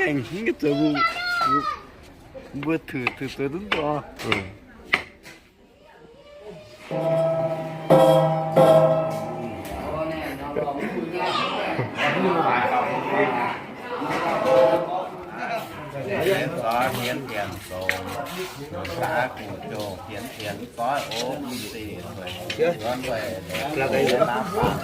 Aengx hingv zoux mbuo, mbuo tuix, tuix zoux duqv nzorc. Hienx zoih hienx dienx zongx, hienx zaaix gu'jong, hienx dienx zoih ov, mv deix zuonx weic laav baac,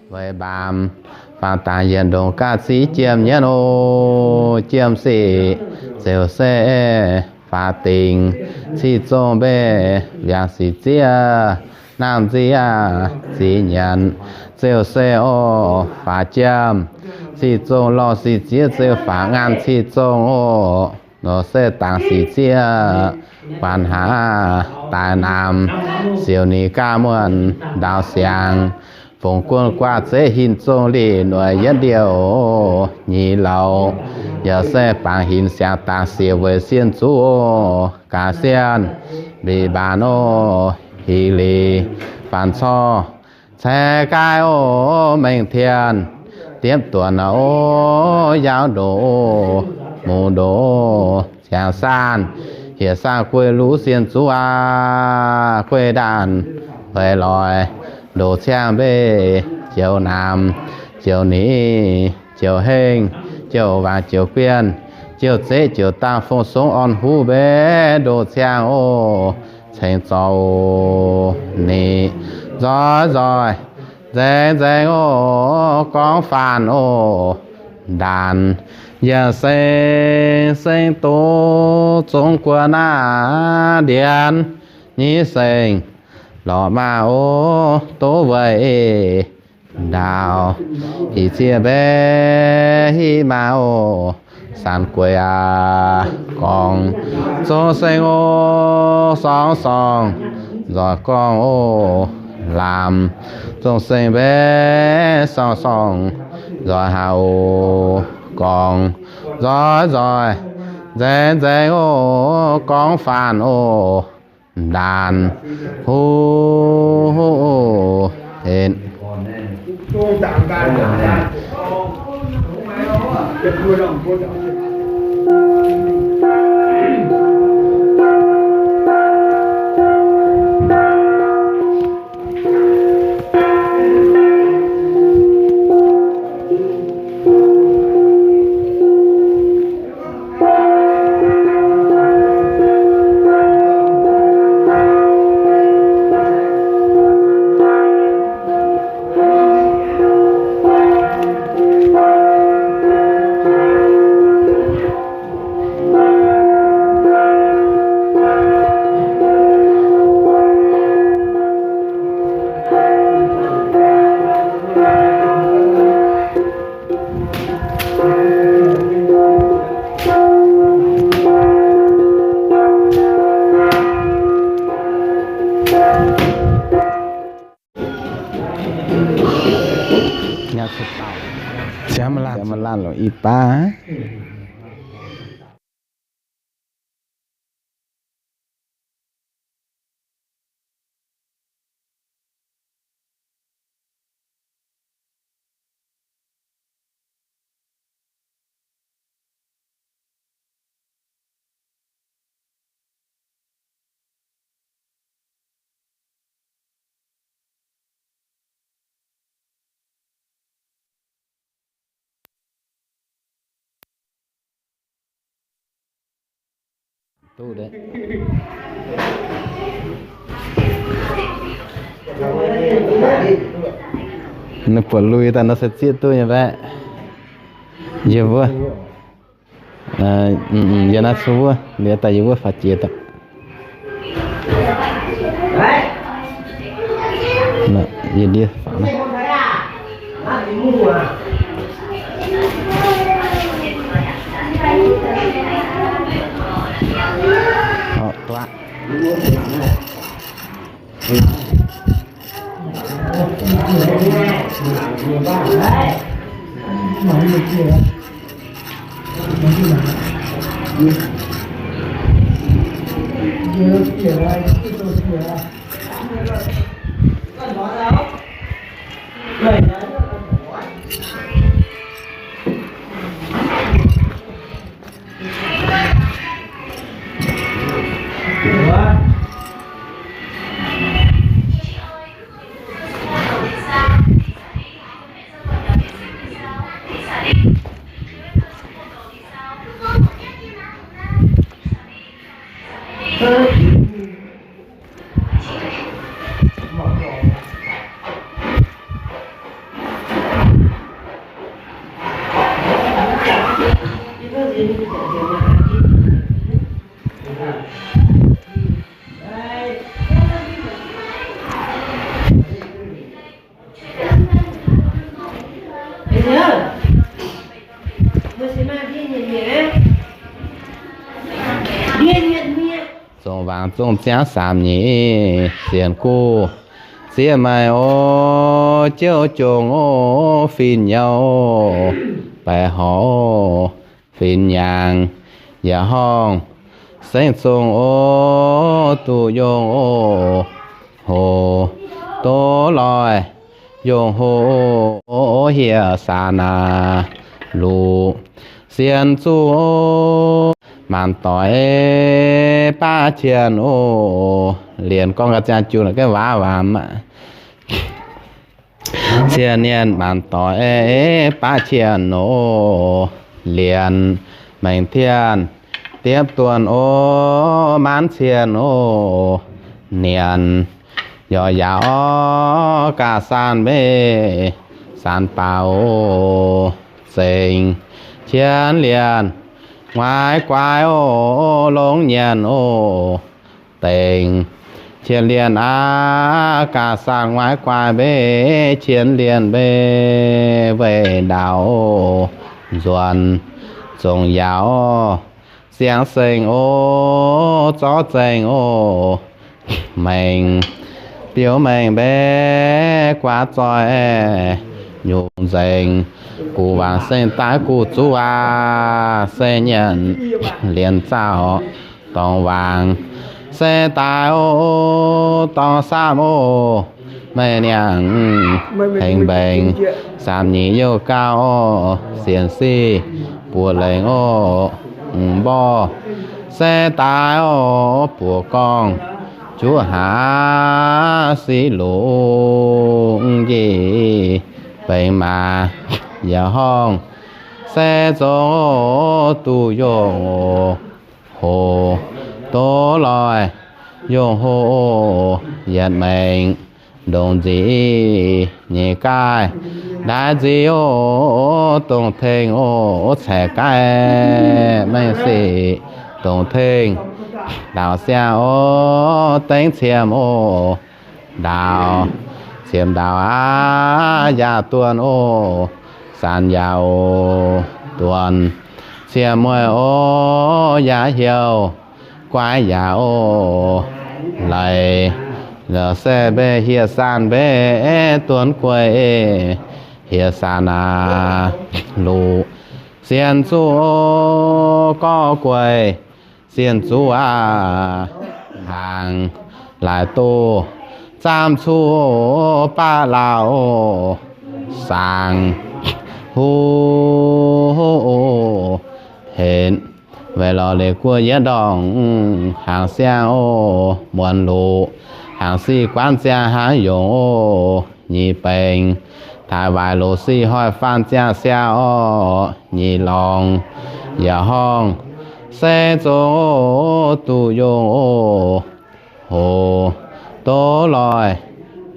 Weic mbaamz faang dangx yietc ndongc gaav ziv jiem nyienv oc. Jiem sic ziouc se faaux dingc, ciqv zong mbeih mbiaangc sic zieqv, naamh nziev zic nyanc, ziouc se oc faaux jiem, ciqv zong lorh sic zieqv ziouc faaux ngaanh ciqv zong oc. Nor se dangx sic zieqv, guanx haax daaih naamx, siouc ninh gaav muonh ndaaux siangx, fungx guon guaav zeiv hinc zong lic noic yietv liouh nyic lauz, yaac se bangc hinc siangx dangx siec weic sienh zuqv oc. Gaax sienh mbic mbaanx oc, hingh lic faanx corc ceix gaaiv oc, mengh tien diepv duonc oc, yaauv ndoqc oc, muc ndoqc oc, ziangx saanh hieh saanh guei luv sienh zuqv aqv. Guei ndaanh feix loix ndoqc ciangh mbeih, joux naamx joux nix joux hengh, joux waangc joux guienh, joux zeqv joux dangh fong songv orn huv mbeih ndoqc ciangh oc. Ceng zorc oc, ninh nzoih nzoih nzaeng nzaeng oc, gorngv faanx oc, ndaanx yaac seng seng doz zong guon aqv. Ndienx nyei seng lorqc maah oc, doz weic ndaauh, hih zieqv mbaeqc hih maah oc, sanx gueix aqv gorngv, zong seng oc, sorngv sorngv nzoih gorngv oc, lamz, zong seng mbaeqc sorngv sorngv nzoih haah oc gorngv, nzoih nzoih nzaeng nzaeng oc, gorngv faanx oc, ndaanx huv huv henv. Ziangv maaih laanh longc i baav. Duqv deix. Ninh buatc lui daaih nor se zieqv duqv nyei mbaeqv. Yie mbuo. Yie naaiv cuotv wuov, liuz daaih yie wuov faaux jiex daaih. Yie ndiev faaux naaiv. Horpc duqv aqv. Zongc waangc zongh ziangv saamx nyic, sienx guv zieqv meih oc, jouv jongc oc, fin-nyauv baeqc horc, fin-nyaangc yaac horngh, sengv zongh oc, duqv yongh oc, hoc doz loih, yongh hoc oc, hieh saanx aac, luqc sienx zuqc oc, maanc doic baav qiemx oc, lienc gorngv ga'ziangh jun ga'waav waamz aqv. Cien-lienh maanc doic baav qiemx oc, lienc maengc tienh diepv duonh oc, maanc cien oc, nienc yorc yaac orv gaax saanh mbeih saanh baaux oc, zengc cien-lienh nguaaiv guaix oc, longx nyanc oc, dengc cien-lienh aqv, gaax saanh nguaaiv guaix mbeih cien-lienh mbeih weih ndaaux oc, nzuonx zongc yaauc siangx sengx oc, zorqv zengx oc, mengh biouv mengh mbeih guaav zoih nyungc nzengc, guv waangc seng daaih guv zuqv aac, se nyanc lienc zauh dorngx waangc se daaih oc, dorngx saamv oc, meih niangh hengx mbenc, saamx nyic youh gauh oc, sienx sic buoz lengc oc, mborh se daaih oc, buoz gorngv juqv haav siqv lungh njiec, bengx maac yaac horngh se zongx oc, duqv yongh oc, hoc doz loih, yongh hoc oc, yietc mengh ndongc nzic nyeic gaaih ndaix nzic oc, dongh tengx oc, caeqv gaaih mengh sic, dongh tengx ndaauc siang oc, dengv ciemx oc, ndaauc ciemx ndaauc aqv, yaac duonh oc, saanx yaac oc, duonh ciemx mueiz oc, yaac heuc guaix yaac oc, laic la'saeqv mbeih hieh saanh mbeih duonx gueiv hieh saanx aac, luc sien zuqc gorx gueic, sien zuqc aac, hnaangx laaix doh, zaamv cuqv baqv lauh, saangc huv henv. Weic lorz leiz guoqv yietv ndorngc hnaangx siang oc, muonz luc hnaangx sic guanv ziangh hnangv yongc oc, nyic baengc taaix waaic luc sic hoic faanh ziangh siang oc, nyic lorngx yaac horngh seng zong oc, duqv yongh oc, hoc doz loih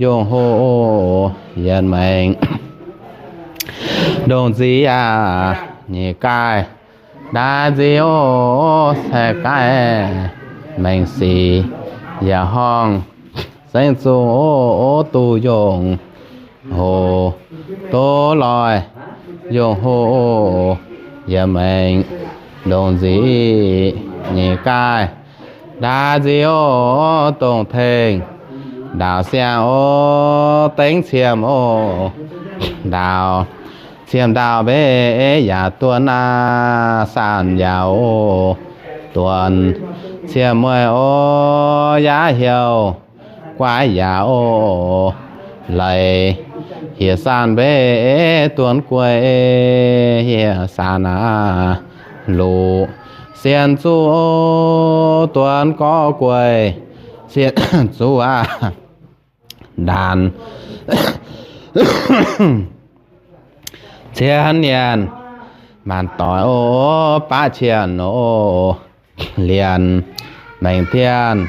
yongh hoc oc, yietc maengc ndongc nzic yaac nyic gaaih ndaix nzic oc, caeqv gaaih maengc sic yaac horngh seng zong oc, duqv yongh hoc doz loih yongh hoc oc, yietc maengc ndongc nzic nyic gaaih ndaix nzic oc, dongh tengx ndaauc siang oc, dengv ciemx oc, ndaauc ciemx ndaauc mbev yaac duonx aac, saanh yaac oc, duonx ciemx mueiz oc, yaac heuc guaaix yaac oc, leiz hieh saanh mbev duonx gueiv, hieh saanx aac, luc sien zuqv oc, duonx gorx gueiv, sien zuqv aac, ndaanx cien lienh, maanc doic oc, baqv cien oc, lienh maengc dienh,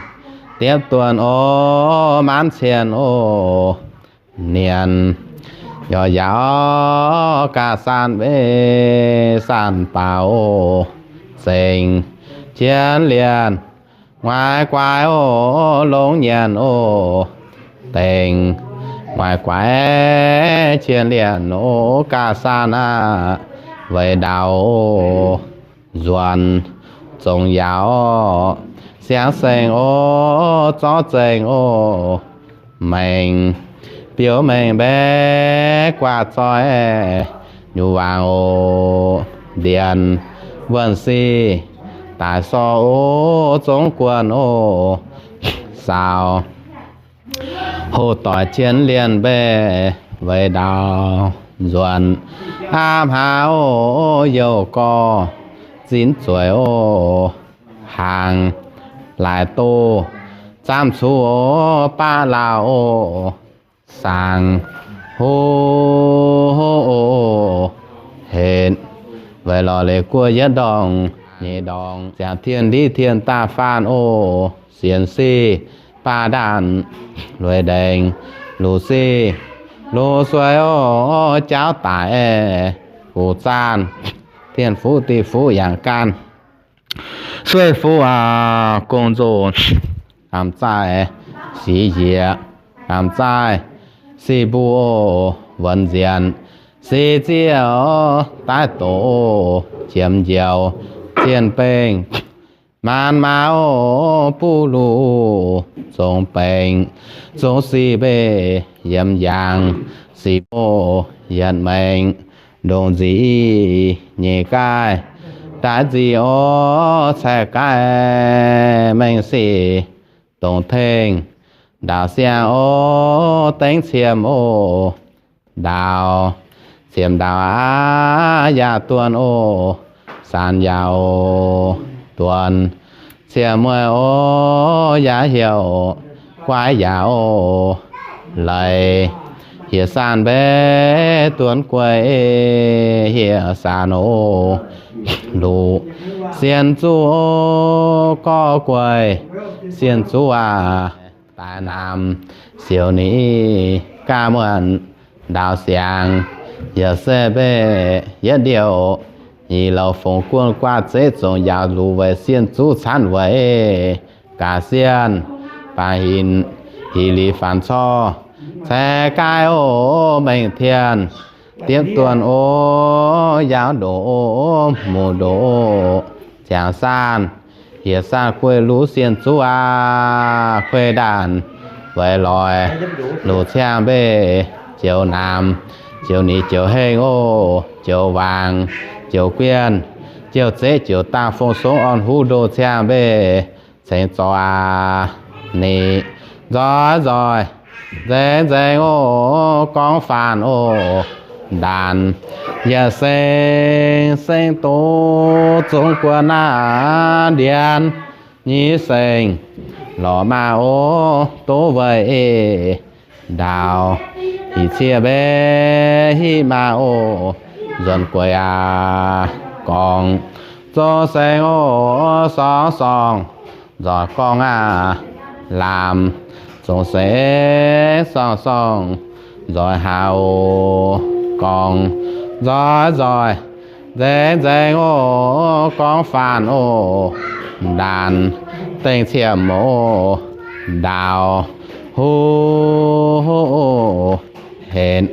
diepv duonx oc, maanv cien oc, nienh yaac yaauc gaax saanh mbev saanh baaux oc, zengc cien lienh, nguaaiz guaaix oc, longx nyienc oc, dengc nguaaiz guaaix cien lienh oc, gaax saanh aac, weic ndaauc oc, nzuonx zongx yaauc, siangx sengx oc, zorqv zengx oc, maengc biouv maengc mbaeqc guaax zoih nyungc waangc oc, ndienx wuonh sic daaih sorc oc, zongx guonh oc, saaux hoc doic cien lienh mbev weic ndaauv nzuonx, aapv hlaax oc, youh gorx zinv zueiz oc, hnaangx laaix doh, zaamv cuqv oc, baqv lauh oc, saangc huv oc, henv weic lorz leiz guoqv yietv ndorngc nyeic ndorngx, ziangx tien ndiqv tien daaih faanh oc, sienx sic baac ndaanh lueic ndengc, luc sic luc suei oc, jaauv daic aeqv, guv zaanh tien fuqv diuh fuqv yangh gaanh, sueih fuqv aac gong-nzunc, gamh zaih sic njiec, gamh zaih sic mbuo oc, wuonx nzienx sic zieqv daaih doqc, qiemx njoux zienh bengh maanz maa oc, buv luc zongx bengx zongx sic mbev yiem yaangh sic oc, yietc maengc ndongc nzic nyeic gaaih ndaix nzic oc, caeqv gaaix maengc sic dongc tengx ndaauv siang oc, dengv ciemx oc, ndaauv ciemx ndaauv aav yaac duonx oc, saanx yaac duonx, ciemx mueiz oc yaac heuc guaaix yaac oc, leiz hieh saanh mbev duonx gueiv, hieh saanh oc, luc sien zuqv oc, gorx gueiv sien zuqv aac, daaih naamh siouc ni gaav muonc ndaauv siangx, yaac se mbev yietv ndiouh, nyic louc fongc guonh guaav zeiv zongc yaauc luc weic sien zuqv canv weic gaax sienh, baac hinc hih liz faanx corc caeqv gaaix oc, mengh tien diepv duonx oc, yaauv ndoqc oc, muc ndoqc oc, ziangx saanh hieh saanh gueiv luv sien zuqv aac, kuei ndaanh weic loix luc ciangh mbev joux naamx, joux nix joux hengh oc, joux waangc, joux guienh, joux zeqv joux dangh, fong songv orn huv ndo ciangh mbeih ceng zorc aqv. Nix nzoih nzoih, nzengc nzengc oc, gorngv faanh oc, ndaanx, yietc seng seng doz zungv guon naaiv ndian, nyic seng lorz maah oc, doz weic ei ndaaux, hih ciev mbeih hiv maah oc, nzuonx gueix aqv. Gorngv zong seng oc, sorng sorng nzoih gorngv aqv. Laamh zong seng sorng sorng nzoih haauh, gorngv nzoih nzoih, nzengc nzengc oc, gorngv faanh oc, ndaanx, dengh ciev mouz ndaaux, huv henv.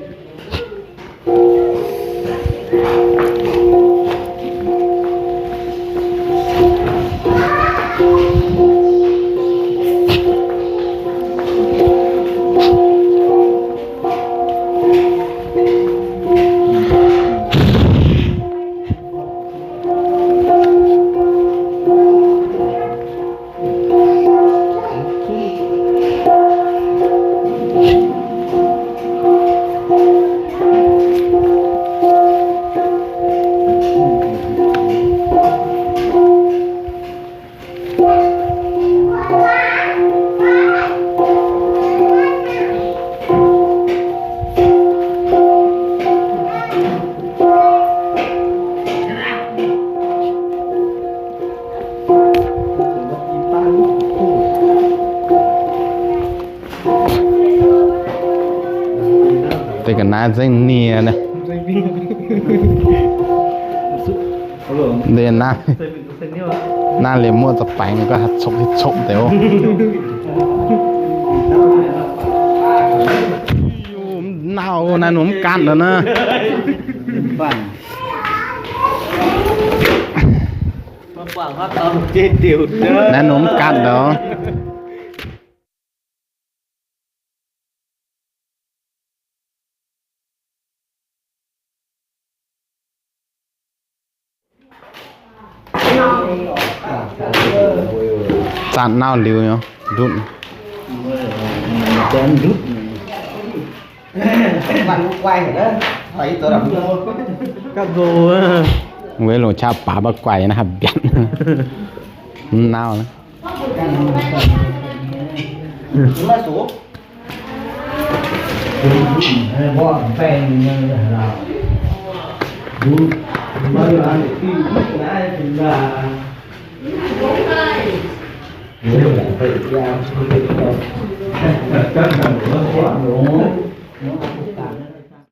Deix ga'naaiv nzengc nie naaiv. Deix naaiv, naaiv liemh muoqv za'baengx ga'haav copv hiuv copv deix oc. Nauc naaiv nor mv ganh nor naaiv. Naaiv nor mv ganh nor. Zanc nauv liuz nyei ndutv. Weic longc qaqv baac maiv guaix naaiv haaix mbiaatc. Mv nauv naaiv.